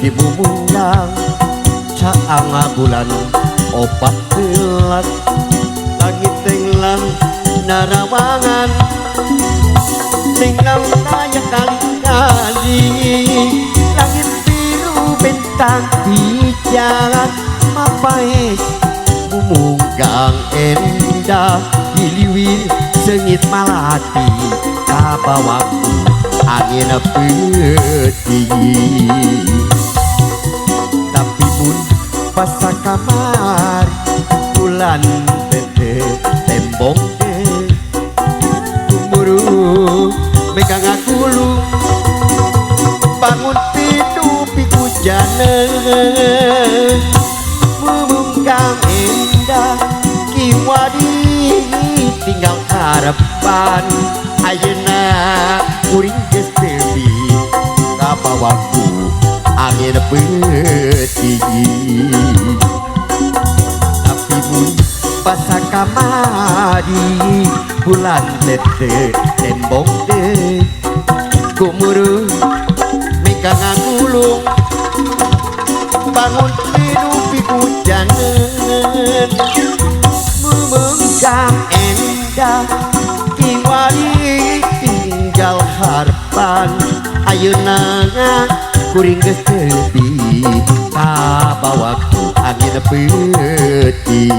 Dimumunggang caang bulan 14 langit tenglang narawangan tinggal tanya kali-kali langit biru bintang di jalan mapaes mumunggang endah diliwir sengit malati kabawaku angin peuting tapi mun pasa kamar bulan tete tembong teh kumuru megang ngagulung bangun pitu pikujane mumungkang endah kiwadi tinggal harapan ayeuna kuring geus tepi kabawaku angin peuting tapi mun basa kamari bulan tete tembong teh kumuru megang ngagulung bangun tidur pikujanen mumungkang endah kiwari tinggal harapan ayeuna kuring geus tepi kabawaku angin peuting.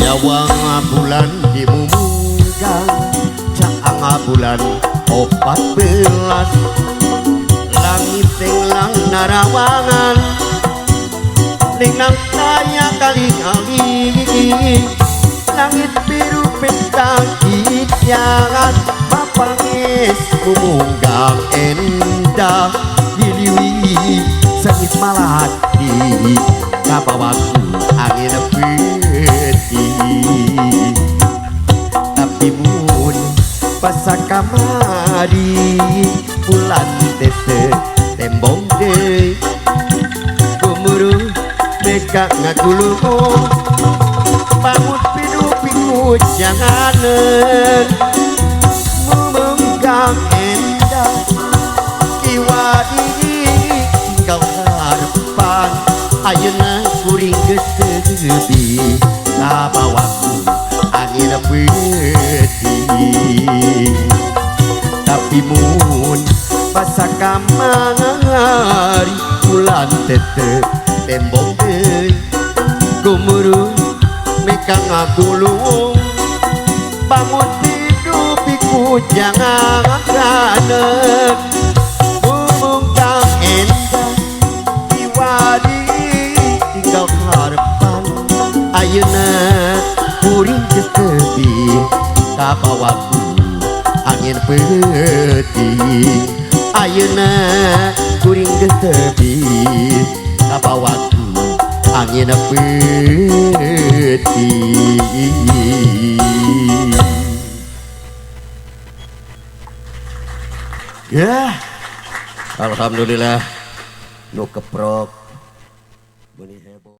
Nyawang bulan dimumunggang caang bulan 14 langit tenglang narawangan ningnang tanya kali-kali langit biru bintang hijauan mapangis mumunggang endah diliwi sengit malati kabawaku angin peuting tapi mun basa kamari bulan tete tembong deui kumuru meka ngagulung bangun pidu pikujanganeun mumungkang endah kiwadi tinggal harapan ayeuna kuring geus tepi kabawaku angin peuting tapi mun basa kamari bulan tete tembong deui kumuru meka ngagulung bangun tidur pikujanganeun mumungkang endah kiwadi tinggal harapan ayeuna kuring geus tepi kabawaku angin peuting ayeuna kuring geus tepi kabawaku angin peuting. Ya, alhamdulillah nu keprok meuni.